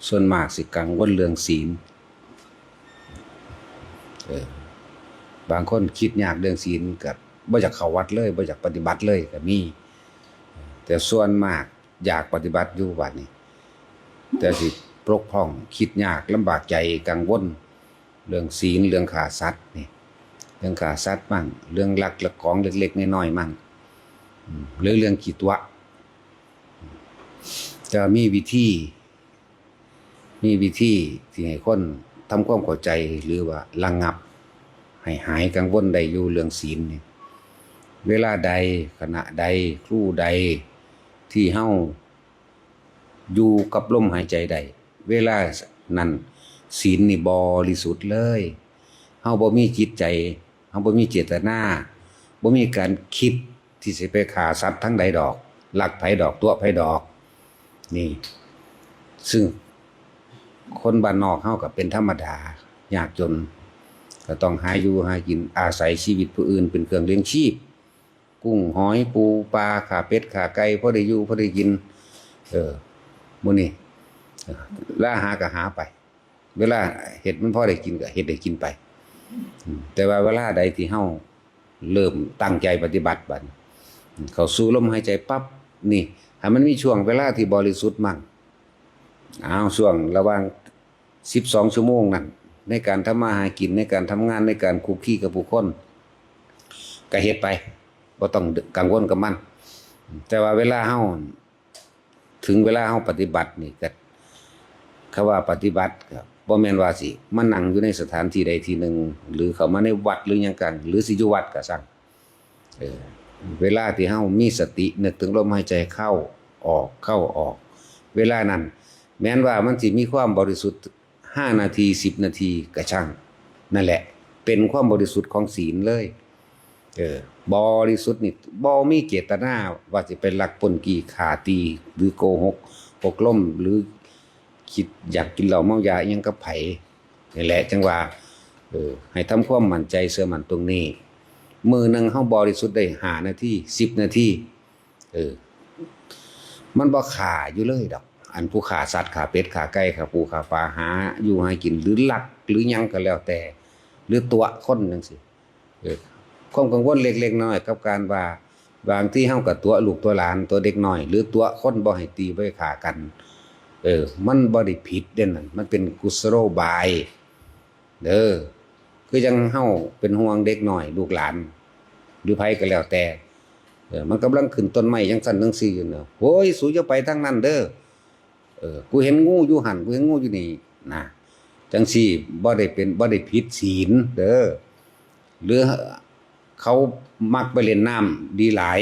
ສ່ວນມາກຊິກັງວົນເລື່ອງສິນ. ເອີ ບາງຄົນຄິດຍາກເລື່ອງສິນ ກໍບໍ່ຢາກເຂົ້າວັດເລີຍ ບໍ່ຢາກປະຕິບັດເລີຍກໍມີ. ແຕ່ສ່ວນມາກຢາກປະຕິບັດຢູ່ບັດນີ້ ແຕ່ຊິປົກຜ່ອງ ຄິດຍາກ ລຳບາກໃຈ ກັງວົນເລື່ອງສິນ ເລື່ອງຂ້າສັດນີ້ ເລື່ອງຂ້າສັດມັ້ງ ເລື່ອງລັກລະກອງເລັກໆນ້ອຍໆມັ້ງ ອືມ ຫຼືເລື່ອງຂີ້ຕົວະ. ແຕ່ມີວິທີ ມີວິທີທີ່ໃຫ້ຄົນທຳຄວາມເຂົ້າໃຈ ຫຼືວ່າລະງັບໃຫ້ຫາຍກັງວົນໄດ້ຢູ່ເລື່ອງສິນນີ້. ເວລາໃດ ຂະນະໃດ ຄູ່ໃດ ທີ່ເຮົາຢູ່ກັບລົມຫາຍໃຈໄດ້ ເວລານັ້ນສິນນີ້ບໍລິສຸດເລີຍ. ເຮົາບໍ່ມີຈິດໃຈ ເຮົາບໍ່ມີເຈດຕະນາ ບໍ່ມີການຄິດທີ່ຊິໄປຂ້າສັດທາງໃດດອກ ລັກໃຜດອກ ຕົວະໃຜດອກ. ນີ້ ຊຶ່ງຄົນບ້ານນອກເຮົາກໍເປັນທຳມະດາ ຍາກຈົນ ກໍຕ້ອງຫາຢູ່ຫາກິນ ອາໄສຊີວິດຜູ້ອື່ນເປັນເຄື່ອງລ້ຽງຊີບ ກຸ້ງ ຫອຍ ປູ ປາ ຂ້າເປັດ ຂ້າໄກ່ ພໍໄດ້ຢູ່ ພໍໄດ້ກິນ. ເອີ ມື້ນີ້ ເອີ ລາຫາກໍຫາໄປ ເວລາເຮັດມັນພໍໄດ້ກິນກໍເຮັດໄດ້ກິນໄປ. ອືມ ແຕ່ວ່າເວລາໃດທີ່ເຮົາເລີ່ມຕັ້ງໃຈປະຕິບັດ ບັດນີ້ ອືມ ເຂົ້າສູ່ລົມຫາຍໃຈປັບນີ້ ໃຫ້ມັນມີຊ່ວງເວລາທີ່ບໍລິສຸດມັ້ງ. ອ້າວ ຊ່ວງລະຫວ່າງສິບສອງຊົ່ວໂມງນັ້ນ ໃນການທຳມາຫາກິນ ໃນການທຳງານ ໃນການຄຸກຄີກັບຜູ້ຄົນ ກໍເຮັດໄປ ບໍ່ຕ້ອງກັງວົນກັບມັນ. ແຕ່ວ່າເວລາເຮົາ ເຖິງເວລາເຮົາປະຕິບັດນີ້ ກໍ ຄຳວ່າປະຕິບັດ ກໍບໍ່ແມ່ນວ່າຊິມານັ່ງຢູ່ໃນສະຖານທີ່ໃດທີ່ໜຶ່ງ ຫຼືເຂົ້າມາໃນວັດ ຫຼືຫຍັງກໍ ຫຼືຊິຢູ່ວັດກໍຊ່າງ. ເອີ ເວລາທີ່ເຮົາມີສະຕິນຶກເຖິງລົມຫາຍໃຈເຂົ້າອອກ ເຂົ້າອອກ ເວລານັ້ນ ແມ່ນວ່າມັນຊິມີຄວາມບໍລິສຸດຫ້ານາທີ ສິບນາທີກໍຊ່າງ ນັ້ນແຫຼະ ເປັນຄວາມບໍລິສຸດຂອງສິນເລີຍ. ເອີ ບໍລິສຸດນີ້ ບໍ່ມີເຈດຕະນາວ່າຊິໄປລັກປຸ້ນກີ້ຂ້າຕີ ຫຼືໂກຫົກ ປົກລົມ ຫຼືຄິດຢາກກິນເຫຼົ້າເມົາຢາອີ່ຫຍັງກັບໃຜ. ນີ້ແຫຼະ ຈັ່ງວ່າ ເອີ ໃຫ້ທຳຄວາມໝັ້ນໃຈເຊື່ອໝັ້ນຕົງນີ້. ມື້ໜຶ່ງເຮົາບໍລິສຸດໄດ້ຫ້ານາທີ ສິບນາທີ ເອີ ມັນບໍ່ຂ້າຢູ່ເລີຍດອກ ອັນຜູ້ຂ້າສັດ ຂ້າເປັດ ຂ້າໄກ່ ຂ້າປູ ຂ້າປາ ຫາຢູ່ຫາກິນ ຫຼືລັກ ຫຼືຫຍັງກໍແລ້ວແຕ່ ຫຼືຕົວະຄົນຈັ່ງຊີ້. ເອີ ຄວາມກັງວົນເລັກໆນ້ອຍໆ ກັບການວ່າ ບາງທີເຮົາກໍຕົວະລູກຕົວະຫຼານ ຕົວະເດັກນ້ອຍ ຫຼືຕົວະຄົນບໍ່ໃຫ້ຕີບໍ່ໃຫ້ຂ້າກັນ. ເອີ ມັນບໍ່ໄດ້ຜິດເດ້ນັ້ນ ມັນເປັນກຸສະໂລບາຍເດີ. ຄືຈັ່ງເຮົາເປັນຫ່ວງເດັກນ້ອຍ ລູກຫຼານ ຫຼືໃຜກໍແລ້ວແຕ່ ເອີ ມັນກຳລັງຂຶ້ນຕົ້ນໄມ້ຈັ່ງຊັ້ນຈັ່ງຊີ້ຢູ່ນະ ໂອ້ຍ ສູຢ່າໄປທາງນັ້ນເດີ ເອີ ກູເຫັນງູຢູ່ຫັ້ນ ກູເຫັນງູຢູ່ນີ້ນະ ຈັ່ງຊີ້ບໍ່ໄດ້ເປັນ ບໍ່ໄດ້ຜິດສິນເດີ. ຫຼືເຂົາມັກໄປຫຼິ້ນນ້ຳດີຫຼາຍ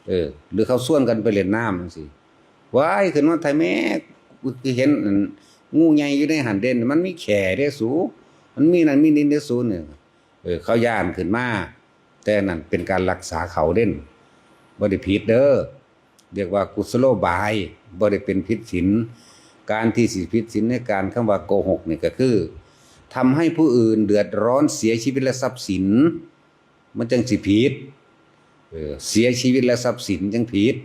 ເອີ ຫຼືເຂົາຊວນກັນໄປຫຼິ້ນນ້ຳຈັ່ງຊີ້ ວ້າຍ ຂຶ້ນມາຖ່າຍແມ້ ກູເຫັນອັນງູໃຫຍ່ຢູ່ໃນຫັ້ນເດ ມັນມີແຂ້ເດ້ສູ ມັນມີນັ້ນມີນີ້ເດ້ສູນີ້. ເອີ ເຂົາຢ້ານຂຶ້ນມາ ແຕ່ນັ້ນເປັນການລັກສາເຂົາເດ້ ບໍ່ໄດ້ຜິດເດີ. ຮຽກວ່າກຸສະໂລບາຍ ບໍ່ໄດ້ເປັນຜິດສິນ. ການທີ່ຊິຜິດສິນໃນການຄຳວ່າໂກຫົກນີ້ກໍຄື ທຳໃຫ້ຜູ້ອື່ນເດືອດຮ້ອນເສຍຊີວິດ ແລະ ຊັບສິນ ມັນຈັ່ງຊິຜິດ. ເອີ ເສຍຊີວິດ ແລະ ຊັບສິນຈັ່ງຜິດ.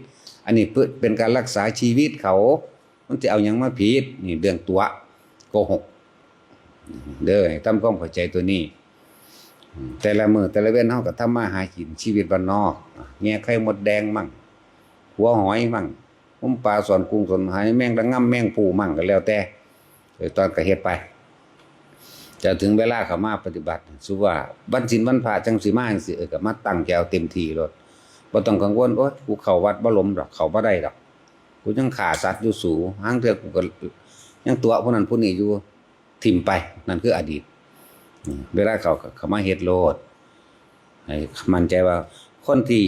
ອັນນີ້ເປັນການລັກສາຊີວິດເຂົາ. ມັນຊິເອົາຫຍັງມາຜິດ? ນີ້ເລື່ອງຕົວະ ໂກຫົກເດີ. ໃຫ້ທຳຄວາມເຂົ້າໃຈຕົວນີ້ ແຕ່ລະມື້ແຕ່ລະເວັນເຮົາກໍທຳມາຫາກິນ ຊີວິດບ້ານນອກ ແຍ່ໄຂ່ມົດແດງມັ້ງ ຂົວຫອຍມັ້ງ ຫຸມປາ ຊ້ອນກຸ້ງ ຊ້ອນຫອຍ ແມງລະງຳ ແມງພູມັ້ງ ກໍແລ້ວແຕ່ ເອີ ຕອນກໍເຮັດໄປ. ແຕ່ເຖິງເວລາເຂົ້າມາປະຕິບັດ ສົມມຸດວ່າວັນສິນວັນພະຈັ່ງຊິມາຈັ່ງຊີ້ ເອີ ກໍມາຕັ້ງໃຈເອົາເຕັມທີ່ໂລດ ບໍ່ຕ້ອງກັງວົນ ໂອ້ຍ ກູເຂົ້າວັດບໍ່ລົມດອກ ເຂົ້າບໍ່ໄດ້ດອກ ກູຍັງຂ້າສັດຢູ່ສູ ຫາງເທື່ອກູກໍຍັງຕົວະຜູ້ນັ້ນຜູ້ນີ້ຢູ່ ຖິ້ມໄປ ນັ້ນຄືອະດີດ. ເວລາເຂົ້າກໍເຂົ້າມາເຮັດໂລດ ໃຫ້ໝັ້ນໃຈວ່າຄົນທີ່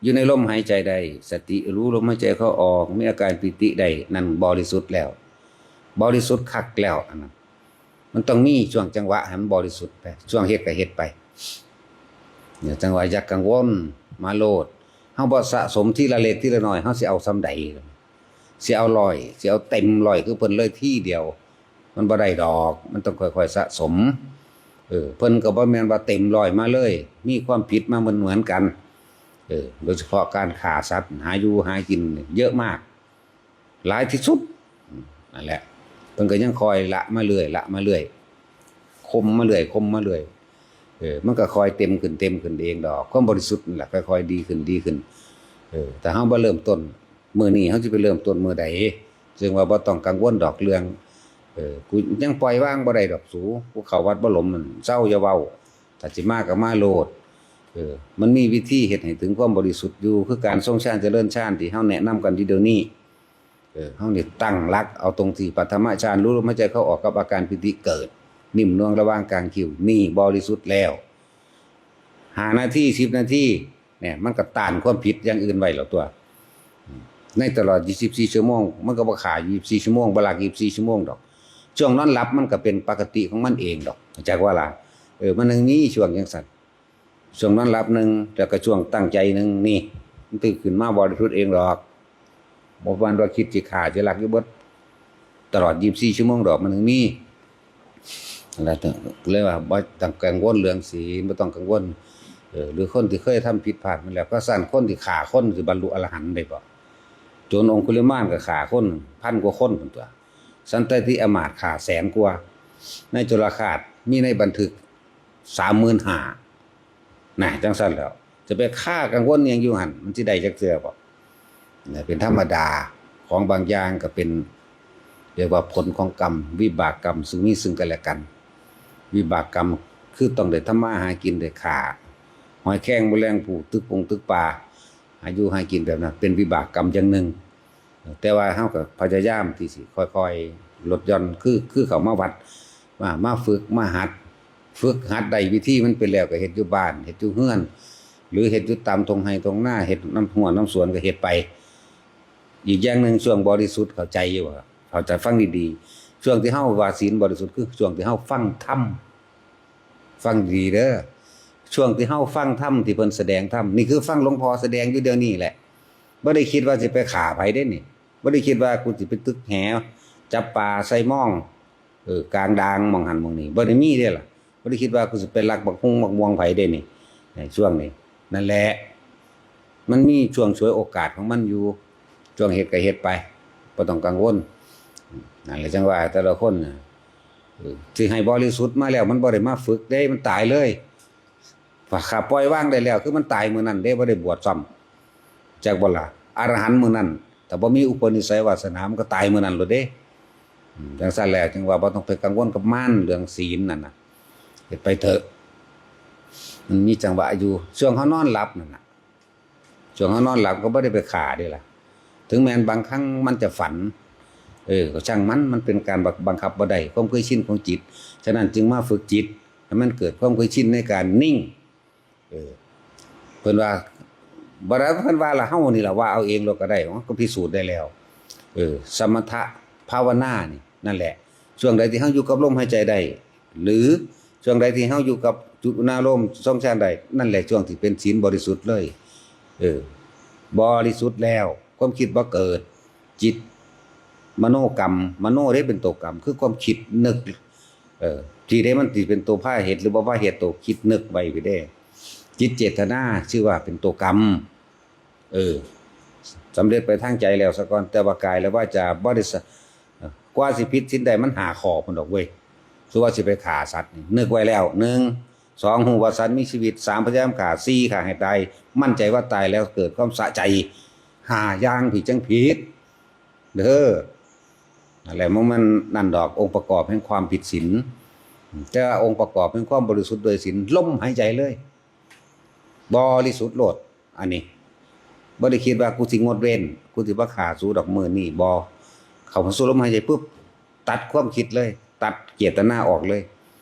ຢູ່ໃນລົມຫາຍໃຈໄດ້ ສະຕິຮູ້ລົມຫາຍໃຈເຂົ້າອອກ ມີອາການປີຕິໄດ້ ນັ້ນບໍລິສຸດແລ້ວ ບໍລິສຸດຄັກແລ້ວ ອັນນັ້ນ ມັນຕ້ອງມີຊ່ວງຈັງຫວະໃຫ້ມັນບໍລິສຸດໄປ ຊ່ວງເຮັດກໍເຮັດໄປ ຢ່າຈັງຫວະ ຢ່າກັງວົນ ມາໂລດ. ເຮົາບໍ່ສະສົມທີລະເລັກທີລະນ້ອຍ ເຮົາຊິເອົາສ່ຳໃດ? ຊິເອົາຮ້ອຍ ຊິເອົາເຕັມຮ້ອຍຄືເພິ່ນເລີຍທີດຽວ ມັນບໍ່ໄດ້ດອກ ມັນຕ້ອງຄ່ອຍໆສະສົມ. ເອີ ເພິ່ນກໍບໍ່ແມ່ນວ່າເຕັມຮ້ອຍມາເລີຍ ມີຄວາມຜິດມາເໝືອນໆກັນ. ເອີ ໂດຍສະເພາະການຂ້າສັດ ຫາຢູ່ຫາກິນເຍອະມາກ ຫຼາຍທີ່ສຸດ ອືມ ນັ້ນແຫຼະ ເພິ່ນກໍຍັງຄ່ອຍລະມາເລື້ອຍ ລະມາເລື້ອຍ ຄົມມາເລື້ອຍ ຄົມມາເລື້ອຍ. ເອີ ມັນກໍຄ່ອຍເຕັມຂຶ້ນ ເຕັມຂຶ້ນເອງດອກ. ຄວາມບໍລິສຸດນັ້ນລະ ຄ່ອຍໆ ດີຂຶ້ນ ດີຂຶ້ນ. ເອີ ຖ້າເຮົາບໍ່ເລີ່ມຕົ້ນມື້ນີ້ ເຮົາຊິໄປເລີ່ມຕົ້ນມື້ໃດ? ເຊິ່ງວ່າບໍ່ຕ້ອງກັງວົນດອກເລື່ອງ ເອີ ກູຍັງປ່ອຍວາງບໍ່ໄດ້ດອກສູ. ກູເຂົ້າວັດບໍ່ຫຼົມນັ້ນ ເຊົາຢ່າເວົ້າ. ຖ້າຊິມາກໍມາໂລດ. ເອີ ມັນມີວິທີເຮັດໃຫ້ເຖິງຄວາມບໍລິສຸດຢູ່ ຄືການຊົງຊານຈະເລີນຊານທີ່ເຮົາແນະນຳກັນຢູ່ດຽວນີ້. ເອີ ເຮົານີ້ຕັ້ງຫຼັກເອົາຕົງທີ່ປະຖະມະຊານ ຮູ້ລົມຫາຍໃຈເຂົ້າອອກກັບອາການປີຕິເກີດ ນິ້ມນວງລະຫວ່າງກາງຄິ້ວ ນີ້ບໍລິສຸດແລ້ວ. ຫ້ານາທີ ສິບນາທີ ແນ່ ມັນກໍຕ້ານຄວາມຜິດຢ່າງອື່ນໄວ້ແລ້ວຕົວະ. ໃນຕະຫຼອດຊາວສີ່ຊົ່ວໂມງ ມັນກໍບໍ່ຂ້າຊາວສີ່ຊົ່ວໂມງ ບໍ່ລັກຊາວສີ່ຊົ່ວໂມງດອກ. ຊ່ວງນອນຫຼັບມັນກໍເປັນປະກະຕິຂອງມັນເອງດອກ ຮູ້ຈັກວ່າລະ? ເອີ ມັນຍັງມີຊ່ວງຈັ່ງຊັ້ນ. ຊ່ວງນອນຫຼັບໜຶ່ງ ແລ້ວກໍຊ່ວງຕັ້ງໃຈໜຶ່ງ ນີ້ ມັນຕື່ນຂຶ້ນມາບໍລິສຸດເອງດອກ. ບໍ່ແມ່ນວ່າຄິດຊິຂ້າຊິລັກຢູ່ເບິດຕະຫຼອດຊາວສີ່ຊົ່ວໂມງດອກ ມັນຍັງມີ. ແລ້ວເລີຍວ່າບໍ່ຕ້ອງກັງວົນເລື່ອງສິນ ບໍ່ຕ້ອງກັງວົນ. ເອີ ຫຼືຄົນທີ່ເຄີຍທຳຜິດພາດມາແລ້ວ ກໍຊັ້ນຄົນທີ່ຂ້າຄົນຊິບັນລຸອະລະຫັນໄດ້ບໍ່? ໂຈນອົງຄຸລິມານກໍຂ້າຄົນພັນກວ່າຄົນພຸ້ນຕົວະ. ສັນຕະຕິອາມາດຂ້າແສນກວ່າ. ໃນໂຈລະຄາດມີໃນບັນທຶກສາມໝື່ນຫ້າ ນະ ຈັ່ງຊັ້ນແຫຼ້ວ ຈະໄປຄາກັງວົນຫຍັງຢູ່ຫັ້ນ ມັນຊິໄດ້ຈັກເທື່ອບໍ່? ນະ ເປັນທຳມະດາຂອງບາງຢ່າງ ກໍເປັນ ຮຽກວ່າຜົນຂອງກຳ ວິບາກກຳ ຊຶ່ງມີຊຶ່ງກັນແລະກັນ. ວິບາກກຳຄືຕ້ອງໄດ້ທຳມາຫາກິນ ໄດ້ຂ້າຫອຍແຄງ ມະແລງພູ ຕຶກປົງຕຶກປາ ຫາຢູ່ຫາກິນແບບນັ້ນ ເປັນວິບາກກຳຢ່າງໜຶ່ງ. ແຕ່ວ່າເຮົາກໍພະຍາຍາມທີ່ຊິຄ່ອຍໆ ລົດຢ່ອນ ຄື ຄືເຂົ້າມາວັດ ມາ ມາຝຶກ ມາຫັດ ຝຶກຫັດໄດ້ວິທີມັນເປັນແລ້ວ ກໍເຮັດຢູ່ບ້ານ ເຮັດຢູ່ເຮືອນ ຫຼືເຮັດຢູ່ຕາມທົ່ງໄຮ່ທົ່ງນາ ເຮັດນຳຮົ້ວນຳສວນ ກໍເຮັດໄປ. ອີກຢ່າງໜຶ່ງ ຊ່ວງບໍລິສຸດ ເຂົ້າໃຈຢູ່ບໍ່? ເຂົ້າໃຈ ຟັງດີໆ ຊ່ວງທີ່ເຮົາວ່າສິນບໍລິສຸດ ຄືຊ່ວງທີ່ເຮົາຟັງທຳ. ຟັງດີເດີ ຊ່ວງທີ່ເຮົາຟັງທຳ ທີ່ເພິ່ນສະແດງທຳ ນີ້ຄືຟັງຫຼວງພໍ່ສະແດງຢູ່ດຽວນີ້ແຫຼະ. ບໍ່ໄດ້ຄິດວ່າຊິໄປຂ້າໃຜເດ້ນີ້ ບໍ່ໄດ້ຄິດວ່າກູຊິໄປຕຶກແຫ ຈັບປາໃສ່ມອງ ເອີ ກາງດາງໝ່ອງຫັ້ນໝ່ອງນີ້ ບໍ່ໄດ້ມີເດ້ລະ. ບໍ່ໄດ້ຄິດວ່າກູຊິໄປລັກບັກຮຸ່ງບັກມ່ວງໃຜເດ້ນີ້ ໃນຊ່ວງນີ້. ນັ້ນແຫຼະ ມັນມີຊ່ວງສວຍໂອກາດຂອງມັນຢູ່ ຊ່ວງເຮັດກໍເຮັດໄປ ບໍ່ຕ້ອງກັງວົນ. ນັ້ນແຫຼະ ຈັ່ງວ່າແຕ່ລະຄົນນະ ເອີ ຊິໃຫ້ບໍລິສຸດມາແລ້ວ ມັນບໍ່ໄດ້ມາຝຶກເດ້ ມັນຕາຍເລີຍ. ຖ້າຂ້າປ່ອຍວາງໄດ້ແລ້ວ ຄືມັນຕາຍມື້ນັ້ນເດ້ ບໍ່ໄດ້ບວດຊ້ຳ ຈັກບໍ່ລະ? ອະລະຫັນມື້ນັ້ນ ຖ້າບໍ່ມີອຸປະນິໄສວາສະໜາ ມັນກໍຕາຍມື້ນັ້ນໂລດເດ້. ອືມ ຈັ່ງຊັ້ນແຫຼະ ຈຶ່ງວ່າບໍ່ຕ້ອງໄປກັງວົນກັບມັນ ເລື່ອງສິນນັ້ນນະ ເຮັດໄປເຖາະ. ມັນມີຈັງຫວະຢູ່ ຊ່ວງເຮົານອນຫຼັບນັ້ນນະ ຊ່ວງເຮົານອນຫຼັບກໍບໍ່ໄດ້ໄປຂ້າເດ້ລະ. ເຖິງແມ່ນບາງຄັ້ງມັນຈະຝັນ ເອີ ກໍຊ່າງມັນ ມັນເປັນການບັງຄັບບໍ່ໄດ້ ຄວາມເຄີຍຊິນຂອງຈິດ. ສະນັ້ນຈຶ່ງມາຝຶກຈິດໃຫ້ມັນເກີດຄວາມເຄີຍຊິນໃນການນິ່ງ. ເອີ ເພິ່ນວ່າ ບໍ່ໄດ້ ເພິ່ນວ່າລະ ເຮົານີ້ລະວ່າເອົາເອງໂລດກໍໄດ້ ມັນກໍພິສູດໄດ້ແລ້ວ. ເອີ ສະມະຖະພາວະນານີ້ ນັ້ນແຫຼະ ຊ່ວງໃດທີ່ເຮົາຢູ່ກັບລົມຫາຍໃຈໄດ້ ຫຼື ຊ່ວງໃດທີ່ເຮົາຢູ່ກັບຈຸດອຸນາໂລມຊົງຊານໄດ້ ນັ້ນແຫຼະຊ່ວງທີ່ເປັນສິນບໍລິສຸດເລີຍ. ເອີ ບໍລິສຸດແລ້ວ ຄວາມຄິດບໍ່ເກີດ ຈິດ ມະໂນກຳ ມະໂນເດ້ເປັນໂຕກຳ ຄືຄວາມຄິດນຶກ ເອີ ທີ່ເດ້ມັນຊິເປັນໂຕພາເຮັດ ຫຼືບໍ່ພາເຮັດ ໂຕຄິດນຶກໄວ້ພີ້ເດ້. ຈິດເຈດຕະນາຊື່ວ່າເປັນໂຕກຳ. ເອີ ສຳເລັດໄປທາງໃຈແລ້ວສາກ່ອນ ແຕ່ວ່າກາຍ ແລະ ວາຈາບໍ່ໄດ້ສະ ເອີ ກວ່າຊິຜິດສິນໄດ້ມັນຫ້າຂໍ້ພຸ້ນດອກເວີຍ. ສົມມຸດວ່າຊິໄປຂ້າສັດນີ້ ນຶກໄວ້ແລ້ວ ໜຶ່ງ ສອງ ຮູ້ວ່າສັດມີຊີວິດ ສາມ ພະຍາຍາມຂ້າ ສີ່ ຂ້າໃຫ້ຕາຍ ໝັ້ນໃຈວ່າຕາຍແລ້ວເກີດຄວາມສະໃຈ ຫ້າຢ່າງທີ່ຈັ່ງຜິດເດີ. ນັ້ນແຫຼະ ມັນ ມັນນັ້ນດອກ ອົງປະກອບແຫ່ງຄວາມຜິດສິນ. ແຕ່ວ່າອົງປະກອບແຫ່ງຄວາມບໍລິສຸດດ້ວຍສິນ ລົມຫາຍໃຈເລີຍ ບໍລິສຸດໂລດ. ອັນນີ້ບໍ່ໄດ້ຄິດວ່າກູຊິງົດເວັ້ນ ກູຊິບໍ່ຂ້າສູດອກມື້ນີ້ ບໍ່. ເຂົ້າມາສູ່ລົມຫາຍໃຈປຶບ ຕັດຄວາມຄິດເລີຍ ຕັດເຈດຕະນາອອກເລີຍ.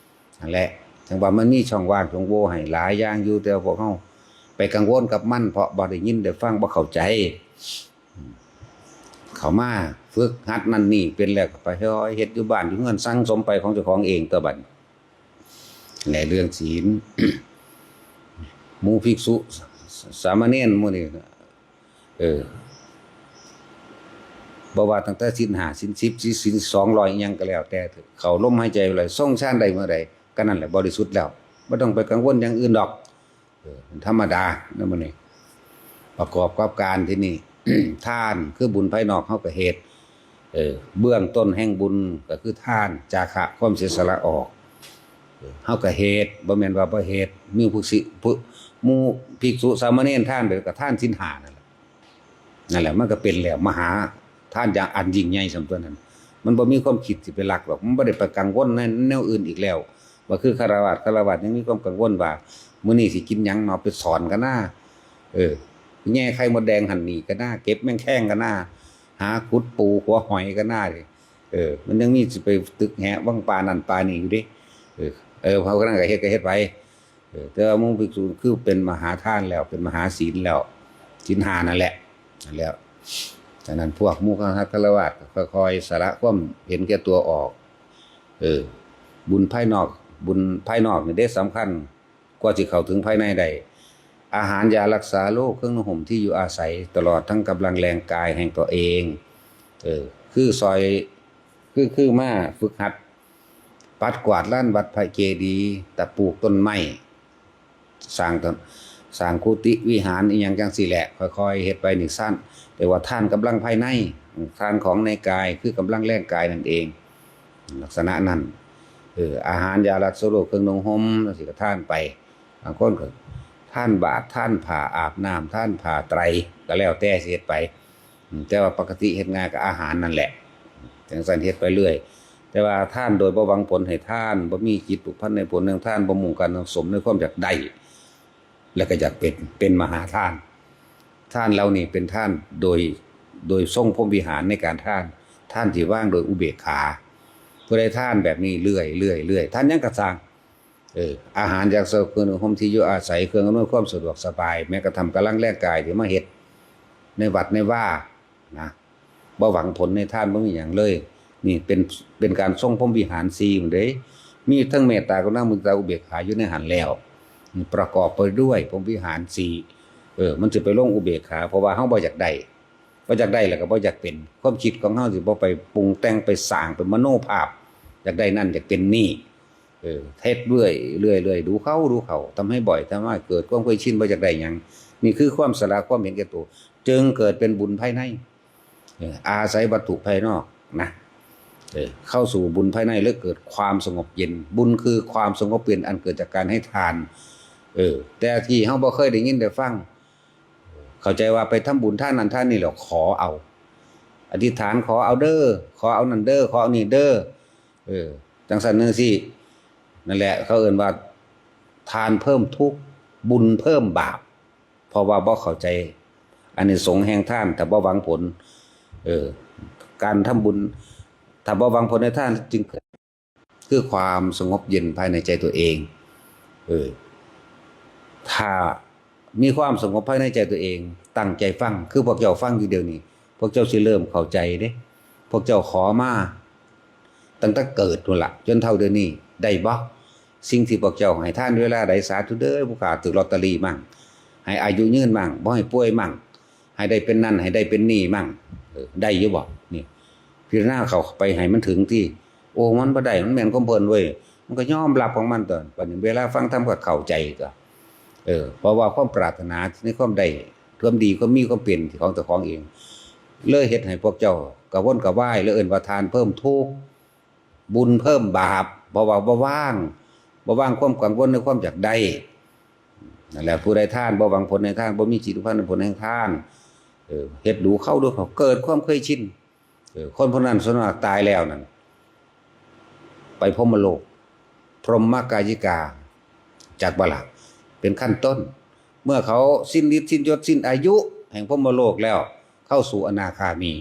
ນັ້ນແຫຼະ ຈັ່ງວ່າມັນມີຊ່ອງວ່າງຊ່ອງໂຫວ່ໃຫ້ຫຼາຍຢ່າງຢູ່ ແຕ່ວ່າພວກເຮົາໄປກັງວົນກັບມັນ ເພາະບໍ່ໄດ້ຍິນໄດ້ຟັງ ບໍ່ເຂົ້າໃຈ. ເຂົ້າມາຝຶກຫັດນັ້ນນີ້ເປັນແລ້ວ ກໍໄປຄ່ອຍເຮັດຢູ່ບ້ານຢູ່ເຮືອນ ສັ່ງສົມໄປຂອງເຈົ້າຂອງເອງຕົວະບັດນີ້. ແລະ ເລື່ອງສິນ ໝູ່ພິກສຸ ສາມະເນນໝູ່ນີ້ ເອີ ບໍ່ວ່າຕັ້ງແຕ່ສິນຫ້າ ສິນສິບ ສິນສອງຮ້ອຍ ອີ່ຫຍັງກໍແລ້ວແຕ່ ເຂົ້າລົມຫາຍໃຈໄດ້ ຊົງຊານໄດ້ເມື່ອໃດ ກໍນັ້ນແຫຼະບໍລິສຸດແລ້ວ ບໍ່ຕ້ອງໄປກັງວົນຢ່າງອື່ນດອກ. ເອີ ເປັນທຳມະດາໃນມື້ນີ້ ປະກອບກັບການທີ່ນີ້ ທານຄືບຸນພາຍນອກເຮົາກໍເຮັດ ເອີ ເບື້ອງຕົ້ນແຫ່ງບຸນກໍຄືທານ ຈາຄະ ຄວາມເສຍສະຫຼະອອກ ເອີ ເຮົາກໍເຮັດ ບໍ່ແມ່ນວ່າບໍ່ເຮັດ ມີຜູ້ສິ ຜູ້ ໝູ່ພິກສຸສາມະເນນທານໄປ ກໍທານສິນຫ້ານັ້ນແຫຼະ ນັ້ນແຫຼະ ມັນກໍເປັນແລ້ວ ມະຫາທານຢ່າງອັນຍິ່ງໃຫຍ່ສ່ຳຕົວນັ້ນ ມັນບໍ່ມີຄວາມຄິດຊິໄປລັກດອກ ມັນບໍ່ໄດ້ໄປກັງວົນໃນແນວອື່ນອີກແລ້ວ ວ່າຄືຄາລະວາດ ຄາລະວາດຍັງມີຄວາມກັງວົນວ່າ ມື້ນີ້ຊິກິນຫຍັງເນາະ ໄປສອນກັນນາ ເອີ ແຍ່ໄຂ່ມົດແດງຫັ້ນນີ້ກັນນາ ເກັບແມງແຄງກັນນາ ຫາຂຸດປູຫົວຫອຍກັນນາ ເອີ ມັນຍັງມີຊິໄປຕຶກແຫະວັງປານັ້ນປານີ້ຢູ່ເດ້ ເອີ ເອີ ເຮົາກະນັ້ນກະເຮັດກະເຮັດໄປ ເອີ ແຕ່ວ່າໝູ່ພິກສຸຄືເປັນມະຫາທານແລ້ວ ເປັນມະຫາສິນແລ້ວ ສິນຫ້ານັ້ນແຫຼະ ນັ້ນແຫຼະ ສະນັ້ນພວກໝູ່ຄະນະຄາລະວາດກະຄ່ອຍໆສະຫຼະຄວາມເຫັນແກ່ຕົວອອກ ເອີ ບຸນພາຍນອກ ບຸນພາຍນອກນີ້ເດ້ສຳຄັນ ກວ່າຊິເຂົ້າເຖິງພາຍໃນໄດ້ ອາຫານ ຢາຮັກສາໂລກ ເຄື່ອງນຸ່ງຫົ່ມ ທີ່ຢູ່ອາໄສ ຕະຫຼອດທັງກຳລັງແຮງກາຍແຫ່ງຕົວເອງ ເອີ ຄືຊ່ອຍ ຄື ຄືມາຝຶກຫັດ ປັດກວາດລານວັດພະເຈດີ ຕະປູກຕົ້ນໄມ້ ສ້າງ ສ້າງກຸຕິວິຫານອີ່ຫຍັງຈັ່ງຊີ້ແຫຼະ ຄ່ອຍໆເຮັດໄປນີ້ຊັ້ນ ແຕ່ວ່າທານກຳລັງພາຍໃນ ທານຂອງໃນກາຍ ຄືກຳລັງແຮງກາຍນັ້ນເອງ ລັກສະນະນັ້ນ ເອີ ອາຫານ ຢາຮັກສາໂລກ ເຄື່ອງນຸ່ງຫົ່ມ ຈັ່ງຊີ້ກໍທານໄປ ບາງຄົນກໍທານບາດ ທານຜ້າອາບນ້ຳ ທານຜ້າໄຕຣ ກໍແລ້ວແຕ່ຊິເຮັດໄປ ອືມ ແຕ່ວ່າປົກກະຕິເຮັດງານກໍອາຫານນັ້ນແຫຼະ ຈັ່ງຊັ້ນເຮັດໄປເລື້ອຍ ແຕ່ວ່າທານໂດຍບໍ່ຫວັງຜົນໃຫ້ທານ ບໍ່ມີຈິດຜູກພັນໃນຜົນແຫ່ງທານ ບໍ່ມຸ່ງການສັງສົມໃນຄວາມຢາກໄດ້ ແລ້ວກໍຢາກເປັນ ເປັນມະຫາທານ ທານເຫຼົ່ານີ້ເປັນທານໂດຍ ໂດຍຊົງພົມວິຫານໃນການທານ ທານທີ່ວາງໂດຍອຸເບກຂາ ຜູ້ໃດທານແບບນີ້ເລື້ອຍໆ ເລື້ອຍ ທານຫຍັງກໍຊ່າງ ເອີ ອາຫານ ຢາຮັກສາໂລກ ເຄື່ອງນຸ່ງຫົ່ມ ທີ່ຢູ່ອາໄສ ເຄື່ອງອຳນວຍຄວາມສະດວກສະບາຍ ແມ້ກະທັ້ງກຳລັງແຮງກາຍທີ່ມາເຮັດໃນວັດໃນວານະ ບໍ່ຫວັງຜົນໃນທານ ບໍ່ມີຫຍັງເລີຍ ນີ້ເປັນ ເປັນການຊົງພົມວິຫານສີ່ພຸ້ນເດ້ ມີທັງເມດຕາ ກະຣຸນາ ມຸທິຕາ ອຸເບກຂາຢູ່ໃນຫັ້ນແລ້ວ ປະກອບໄປດ້ວຍພົມວິຫານສີ່ ເອີ ມັນຊິໄປລົງອຸເບກຂາ ເພາະວ່າເຮົາບໍ່ຢາກໄດ້ ບໍ່ຢາກໄດ້ແລ້ວກໍບໍ່ຢາກເປັນ ຄວາມຄິດຂອງເຮົາຊິບໍ່ໄປປຸງແຕ່ງ ໄປສ້າງ ໄປມະໂນພາບ ຢາກໄດ້ນັ້ນ ຢາກເປັນນີ້ ເອີ ເຮັດເລື້ອຍໆ ເລື້ອຍໆ ດູເຂົ້າ ດູເຂົ້າ ທຳໃຫ້ບ່ອຍ ທຳໃຫ້ເກີດຄວາມເຄີຍຊິນ ບໍ່ຢາກໄດ້ຫຍັງ ນີ້ຄືຄວາມສະຫຼະ ຄວາມເຫັນແກ່ໂຕ ຈຶ່ງເກີດເປັນບຸນພາຍໃນ ເອີ ອາໄສວັດຖຸພາຍນອກນະ ເອີ ເຂົ້າສູ່ບຸນພາຍໃນ ແລະ ເກີດຄວາມສະຫງົບເຢັນ ບຸນຄືຄວາມສະຫງົບເຢັນ ອັນເກີດຈາກການໃຫ້ທານ ເອີ ແຕ່ທີ່ເຮົາບໍ່ເຄີຍໄດ້ຍິນໄດ້ຟັງ ເຂົ້າໃຈວ່າໄປທຳບຸນທານນັ້ນທານນີ້ແລ້ວຂໍເອົາ ອະທິຖານຂໍເອົາເດີ ຂໍເອົານັ້ນເດີ ຂໍເອົານີ້ເດີ ເອີ ຈັ່ງຊັ້ນຈັ່ງຊີ້ ນັ້ນແຫຼະ ເຂົາເອີ້ນວ່າທານເພີ່ມທຸກ ບຸນເພີ່ມບາບ ເພາະວ່າບໍ່ເຂົ້າໃຈອານິສົງແຫ່ງທານ ຖ້າບໍ່ຫວັງຜົນ ເອີ ການທຳບຸນ ຖ້າບໍ່ຫວັງຜົນໃນທານຈຶ່ງເກີດ ຄືຄວາມສະຫງົບເຢັນພາຍໃນໃຈຕົວເອງ ເອີ ຖ້າມີຄວາມສະຫງົບພາຍໃນໃຈຕົວເອງ ຕັ້ງໃຈຟັງ ຄືພວກເຈົ້າຟັງຢູ່ດຽວນີ້ ພວກເຈົ້າຊິເລີ່ມເຂົ້າໃຈເດ້ ພວກເຈົ້າຂໍມາຕັ້ງແຕ່ເກີດພຸ້ນລະ ຈົນເທົ່າດຽວນີ້ ໄດ້ບໍ່? ສິ່ງທີ່ພວກເຈົ້າໃຫ້ທານເວລາໃດ ສາທຸເດີ ຜູ້ຂ້າຖືກລອດຕະລີມັ້ງ ໃຫ້ອາຍຸຍືນມັ້ງ ບໍ່ໃຫ້ປ່ວຍມັ້ງ ໃຫ້ໄດ້ເປັນນັ້ນ ໃຫ້ໄດ້ເປັນນີ້ມັ້ງ ເອີ ໄດ້ຢູ່ບໍ່? ນີ້ ພິຈາລະນາເຂົ້າໄປໃຫ້ມັນເຖິງທີ່ ໂອ້ ມັນບໍ່ໄດ້ ມັນແມ່ນຂອງເພິ່ນເວີຍ ມັນກໍຍອມຮັບຂອງມັນຕົວະ ບັດນີ້ເວລາຟັງທຳກໍເຂົ້າໃຈຕົວະ ເອີ ເພາະວ່າຄວາມປາດຖະໜາໃນຄວາມໄດ້ ຄວາມດີ ຄວາມມີ ຄວາມເປັນຂອງເຈົ້າຂອງເອງ ເລີຍເຮັດໃຫ້ພວກເຈົ້າກະວົນກະວາຍ ເລີຍເອີ້ນວ່າທານເພີ່ມທຸກ ບຸນເພີ່ມບາບ ເພາະວ່າບໍ່ວ່າງ ບໍ່ວ່າງຄວາມກັງວົນໃນຄວາມຢາກໄດ້ ນັ້ນແຫຼະ ຜູ້ໃດທານ ບໍ່ຫວັງຜົນໃນທານ ບໍ່ມີຈິດຜູກພັນໃນຜົນແຫ່ງທານ ເອີ ເຮັດດູເຂົ້າ ດູເຂົ້າ ເກີດຄວາມເຄີຍຊິນ ເອີ ຄົນພວກນັ້ນສ່ວນມາກຕາຍແລ້ວນັ້ນ ໄປພົມມະໂລກ ພົມມະກາຍິກາ ຈັກບໍ່ລະ ເປັນຂັ້ນຕົ້ນ ເມື່ອເຂົາສິ້ນລິດສິ້ນຍົດສິ້ນອາຍຸແຫ່ງພົມມະໂລກແລ້ວ ເຂົ້າສູ່ອະນາຄາມີ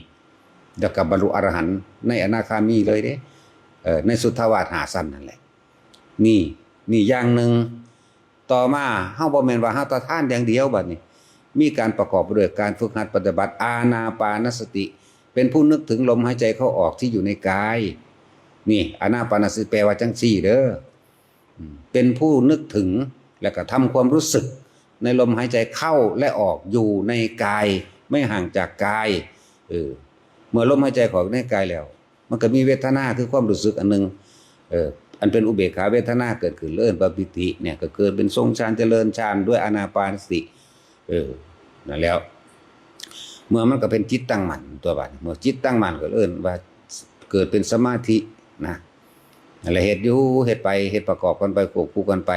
ແລ້ວກໍບັນລຸອະລະຫັນໃນອະນາຄາມີເລີຍເດ້ ເອີ ໃນສຸດທະວາດຫ້າຊັ້ນນັ້ນແຫຼະ ນີ້ ນີ້ຢ່າງໜຶ່ງ ຕໍ່ມາເຮົາບໍ່ແມ່ນວ່າເຮົາແຕ່ທານຢ່າງດຽວ ບັດນີ້ມີການປະກອບໄປດ້ວຍການຝຶກຫັດປະຕິບັດອານາປານະສະຕິ ເປັນຜູ້ນຶກເຖິງລົມຫາຍໃຈເຂົ້າອອກທີ່ຢູ່ໃນກາຍ ນີ້ ອານາປານະສະຕິແປວ່າຈັ່ງຊີ້ເດີ ເປັນຜູ້ນຶກເຖິງ ແລະກະທຳຄວາມຮູ້ສຶກໃນລົມຫາຍໃຈເຂົ້າ ແລະ ອອກຢູ່ໃນກາຍ ໄມ່ຫ່າງຈາກກາຍ ເອີ ເມື່ອລົມຫາຍໃຈເຂົ້າໃນກາຍແລ້ວ ມັນກໍມີເວທະນາຄືຄວາມຮູ້ສຶກອັນໜຶ່ງ ເອີ ອັນເປັນອຸເບກຂາເວທະນາເກີດຂຶ້ນ ເອີ້ນວ່າປີຕິ ເນຍ ກໍເກີດເປັນຊົງຊານ ຈະເລີນຊານດ້ວຍອານາປານສະຕິ ເອີ ນັ້ນແຫຼະ ເມື່ອມັນກໍເປັນຈິດຕັ້ງໝັ້ນຕົວະ ບາດນີ້ເມື່ອຈິດຕັ້ງໝັ້ນກໍເອີ້ນວ່າເກີດເປັນສະມາທິນະ. ນັ້ນແຫຼະ ເຮັດຢູ່ ເຮັດໄປ ເຮັດປະກອບກັນໄປ ຄວບຄູ່ກັນໄປ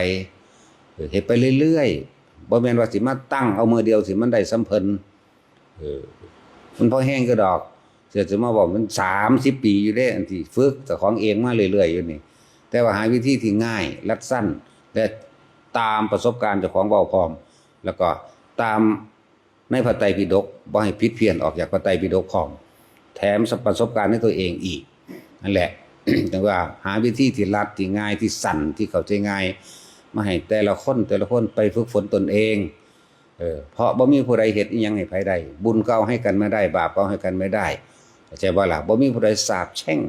ເອີ ເຮັດໄປເລື້ອຍໆ. ບໍ່ແມ່ນວ່າຊິມາຕັ້ງເອົາມື້ດຽວຊິມັນໄດ້ສ່ຳເພິ່ນ ເອີ ມັນພໍແຮງຢູ່ດອກ. ເສຍຈະມາເວົ້າມັນສາມສິບປີຢູ່ເດ້ ອັນທີ່ຝຶກເຈົ້າຂອງເອງມາເລື້ອຍໆຢູ່ນີ້. ແຕ່ວ່າຫາວິທີທີ່ງ່າຍ ລັດສັ້ນ ແລະ ຕາມປະສົບການເຈົ້າຂອງເວົ້າພ້ອມ ແລ້ວກໍຕາມໃນພະໄຕປິດົກ ບໍ່ໃຫ້ຜິດພຽນອອກຈາກພະໄຕປິດົກພ້ອມ ແຖມປະສົບການໃນຕົວເອງອີກ. ນັ້ນແຫຼະ ຈັ່ງວ່າຫາວິທີທີ່ລັດ ທີ່ງ່າຍ ທີ່ສັ້ນ ທີ່ເຂົ້າໃຈງ່າຍ ມາໃຫ້ແຕ່ລະຄົນ ແຕ່ລະຄົນໄປຝຶກຝົນຕົນເອງ. ເອີ ເພາະບໍ່ມີຜູ້ໃດເຮັດອີ່ຫຍັງໃຫ້ໃຜໄດ້ ບຸນກໍເອົາໃຫ້ກັນໄມ່ໄດ້ ບາບກໍເອົາໃຫ້ກັນໄມ່ໄດ້ ເຂົ້າໃຈບໍ່ລະ? ບໍ່ມີຜູ້ໃດສາບແຊ່ງ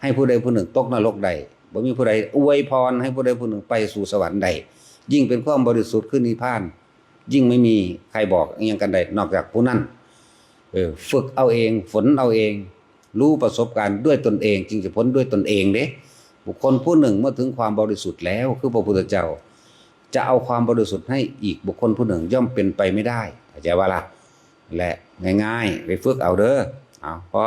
ໃຫ້ຜູ້ໃດຜູ້ໜຶ່ງຕົກນະລົກໄດ້ ບໍ່ມີຜູ້ໃດອວຍພອນໃຫ້ຜູ້ໃດຜູ້ໜຶ່ງໄປສູ່ສະຫວັນໄດ້. ຍິ່ງເປັນຄວາມບໍລິສຸດຄືນິບພານ ຍິ່ງໄມ່ມີໃຜບອກອີ່ຫຍັງກັນໄດ້ນອກຈາກຜູ້ນັ້ນ. ເອີ ຝຶກເອົາເອງ ຝົນເອົາເອງ ຮູ້ປະສົບການດ້ວຍຕົນເອງ ຈຶ່ງຈະພົ້ນດ້ວຍຕົນເອງເດ້. ບຸກຄົນຜູ້ໜຶ່ງເມື່ອເຖິງຄວາມບໍລິສຸດແລ້ວ ຄືພະພຸດທະເຈົ້າ ຈະເອົາຄວາມບໍລິສຸດໃຫ້ອີກບຸກຄົນຜູ້ໜຶ່ງ ຍ່ອມເປັນໄປໄມ່ໄດ້ ເຂົ້າໃຈວ່າລະ? ແລະ ງ່າຍໆ ໄປຝຶກເອົາເດີ. ເອົາ ພໍ.